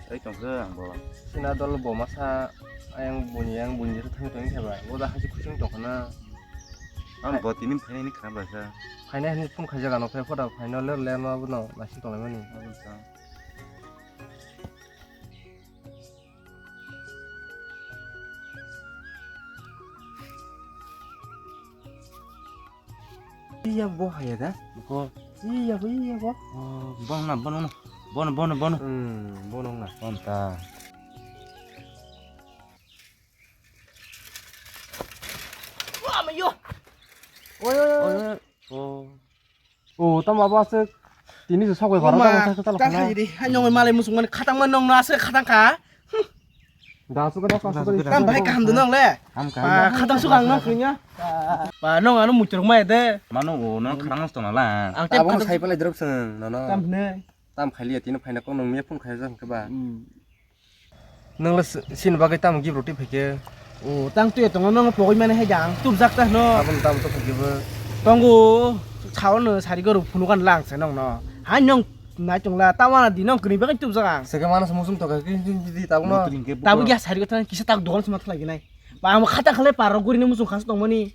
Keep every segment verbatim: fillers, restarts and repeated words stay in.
Tei tongkhe ang bo. Sina dol bo masa ayang buni, ayang buni jesa thang tong khe ba. Bo da hasi khusing tong khana. Ang bo tini phainai ni khna ba sa. Phainai hwnwi phone khaijak ano, phai photo phaino ler ler ma bono naising tong lai mani. Abo sa. Iya bo haya da. Ko. Iya bo, iya bo. Oh, bono na, bono na. Bono, bono, bono. Hmm, bono na. Bono ta. Wah, mayo. Oi, oi, oi. Oi, oi. Oh. Oh, tamo abo aswk tini se sokbai baro tamo sa sa talo khana. Hai nongoi malai musung mani khatang man nongno aswk khatang kha. Da aswk da aswk da. Tam bahai kaham dun nong le. Ham kaham. Ba khatang suk ang nong khunya. Ba nong ano muchurok mai de. Mano o nong khatang nong tong nala. Ang tei abo khatang sai palai drop sung nono. Tam ne. Tam khailiya tini phaina kok nong miya phone khaijak hwnkhe ba. Hmm. Nwng le si-, sini bagwi tamo gift rw twi phaikhe? O, tang twi tongo, nwng pogwi mani hai da ang tubjak ta hwno. Aboni tamo tubjak gift? Tongo, sao no sari goro phunuk an lang se nong no. Hai nong nai tong la, ta wana di nong kwrwi bagwi tubjak ang. Seke mana se musung toka khe di tabuk no. Tabuk ya sari goro kisa tak dogan sima khlai ginai. Ba ang khatang khlai parok guri ni musung khas tongmani.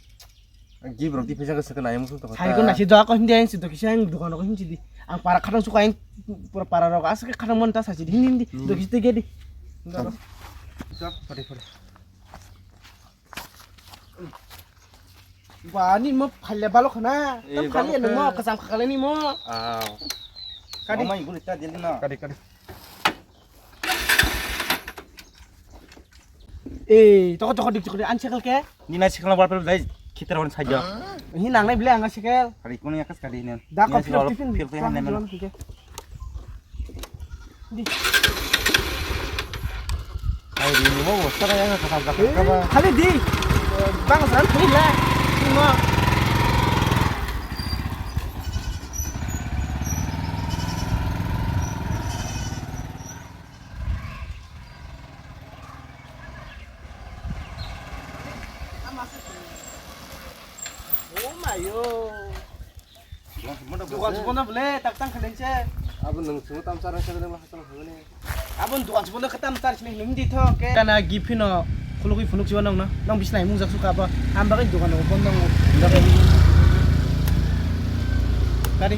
Ang gift rok di phaisa khe swkhe nai musung tong. Sari ko nasi doga ko hindi ang si doki sang dogan ko hindi di. Ang para khatang suka ang pura para rok aswk khatang mon ta sasi di hindi di. Hmm. Doki site gedi. Chop, pare, pare. Ba ni mo phalle balo khana. Eh, tam khali balo nang mo khana. Kasam khakale ni mo. Ah. Kadi. Mama ibu ta dili na. Kadi, kadi. Eh, toko, toko, dik, toko, dik, an cycle ke? Ni na cycle na wallpaper dai, khitar hon sajja. Hi nang nai bile ang cycle. Hari kono yakas kadi ne. Da ko phir tiffin, phir tiffin han ne mano. Ai, ni mo bosta ka yang ka ka ka. Khali di. Bang san phir la. Ni mo. Oh mayo. Dukan semono bole tak tang khaleng se. Abo nung simo tam sarang sarang nang hasal hangani. Abo dukan semono khatam sar sini nung di thok ke. Kana giphino khulugwi phunuk siwa nang na. Nang bisnai mung jak suka ba. Am bagai dukan open nang. Kari.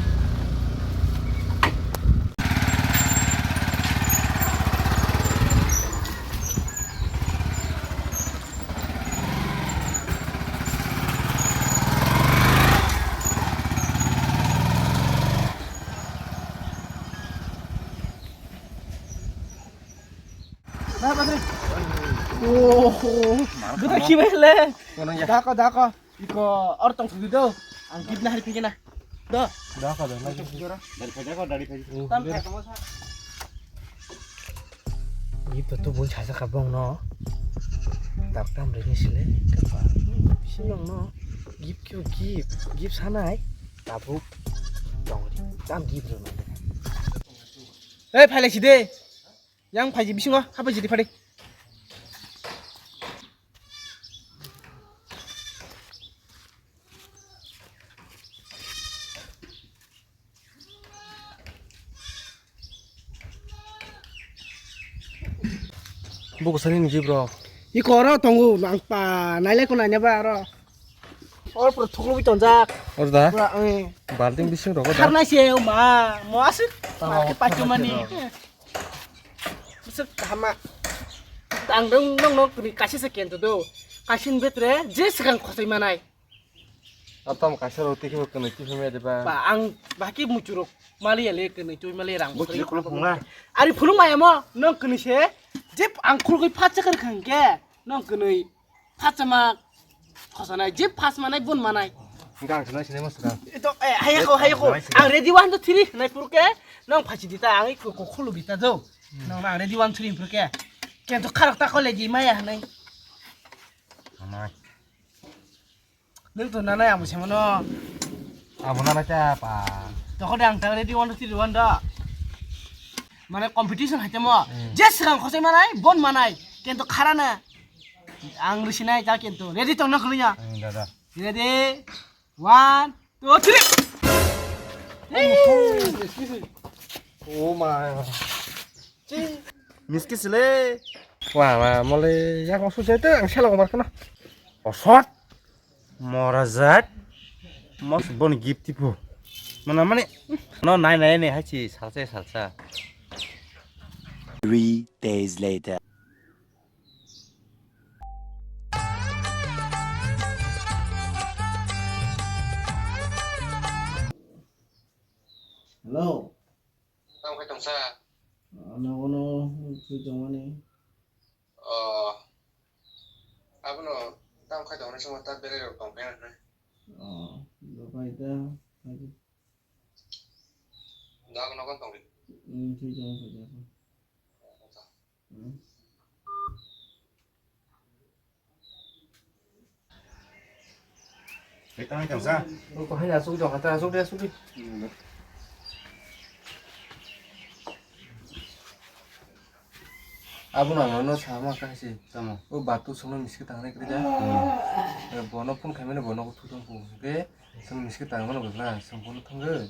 Oho. Gede kibai le. Kono ya. Dako, dako. Iko or tong thudi do. Ang gift na hari phikena. Do. Dako do. Dari phai dako, dari phai. Tam khai tamo sa. Gift to bun chasa kabong no. Dak tam re ni sile. Kapa. Sinong no. Gift kyo gift. Gift sanai. Tabuk. Tong ri. Tam gift ro no. Ei, phaile side. Yang phaiji bisingo, ha phaiji di phadi. Buku sani ni bro. Iko oro tongo, ang pa nailai ko nanya ba oro. Or pura thuklubi tonjak. Or da? Pura, eh. Balting bising rogo da. Tharnai se ma, mo asik. Tamo, ma ke pachu mani. Tharnai se Bwswk kaham ma. Ang nung, nung, nung, tini kaisa se kento do. Kaisa ni betre, je swkang khosoi manai. Atam kaisa roti khe bo kwnwi tiphai maya de ba. Ba, ang bahai khe muchurok maliya le kwnwi twi maliya rang bo bwkhri. Chini khuluk phunga. Ari phunuk maya mo, nung kwnwi se, je ang khulugwi phat chakar khang khe, nung kwnwi. Phatchama khosanai, je phas manai, bun manai. Gang sinai sinai mo swkang. Ito, eh, hayako, hayako. Ang ready one, two, three, nai purke, nang phachi dita, ang iko ko khulu bita jo. Hmm. Nang na ready one, three purke. Kento kharok ta kole di maya hanai. Hanai. Nung to nanai amo semano. Amo nanai ta pa. Toko de ang ta ready one, two, three, one da. Mane competition haite mo. Hmm. Je swkang khosai manai, bon manai. Kento kharana. Ang risinai ta kento. Ready tong na khulunya. Hmm, da, da. Ready? One, two, three. Oh, excuse me. Oh my. Chi. Miski sile. Wa, wa, mole, ya kong sujai te, ang selo kong markana. Osot. Mora jat. Mos bon gift tipo. Mana mani. No, nai, nai, nai, hachi, salsa, salsa. Three days later. Hello. Tamo khai tongsa? Ano kono twi tongmani. Oh. Abono tamo khai tongmani songma ta berai rok tong phai na. Oh, do pai ta. Dago nogon tongdi. Hmm, twi tong phai ta. Hmm. Hai tang tang sa. Ko hai asuk jong hata asuk de asuk de. Abo nang no sama ka si tamo. O batu songno miski tang nai kri da. Bono phone khaimani bono ko thutong ko. Ke song miski tang mano bla song bono thangre.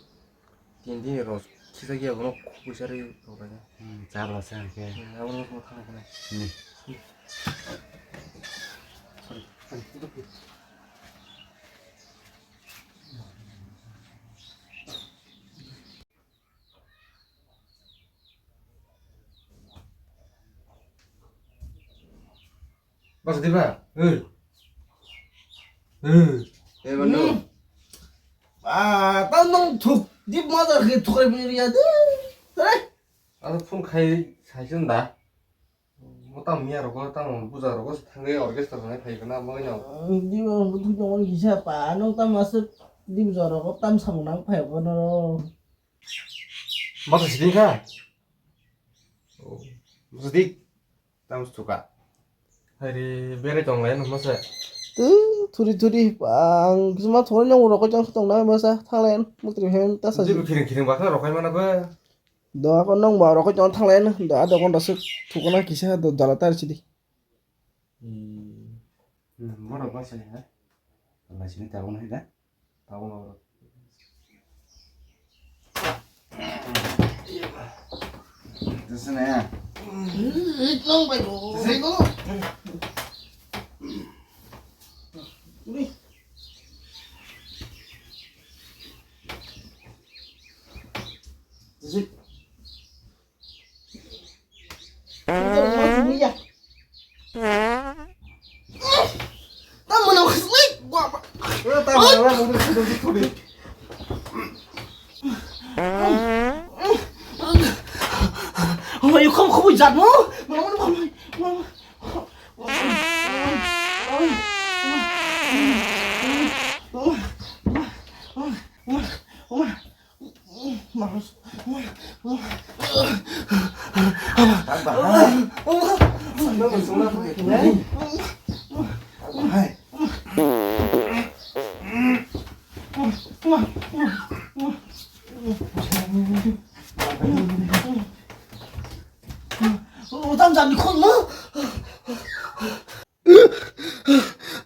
Tini tini ros kisa kia bono khubui sari tong kanya. Hmm, chabla sa ke. Hmm, abono bono thang kanya. Hmm. Sorry. Bas di ba? Hei. Hei. Eh, Banu. Hmm. Ah, tao nung thuk, di mother ke thuk rai bini ya de. Hei. Ano phone khai sai chun da. Mo tam miya rogo, tam buja rogo, thangwi orchestra thangwi phai kana, mo ino. Di ba, bu thuk jong kisa pa, ano tam asuk, di buja rogo, tam samung nang phai ko no. Masa siding kha? Oh, masa dik. Tam suka. Hari bere tong lai no masa. Tu, thuri thuri, ang kisma thori nyong rokoi jang tong na masa, thang lai, mukri hem ta sa. Jibu kiring kiring bakha rokoi mana ba? Do ako nong ba rokoi jang thang lai, do adok gonda suk thukuna kisa do dala tar sidi. Hmm. Hmm, borok bachai ha. Lai sini tabung hai da. Tabung borok. Jesene. Nong bai bo, bai bo. Uri. Jesi. Tamo na khasli, gua ba. Tamo na khasli. Oi, khom khom jat mo. Mama, mama, mama.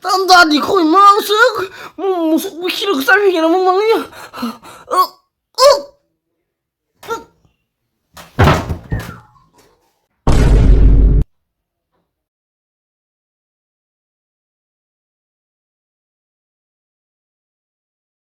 Tam da di khoi ma suk. Musuk bikhiro ksar phikena mo mangya.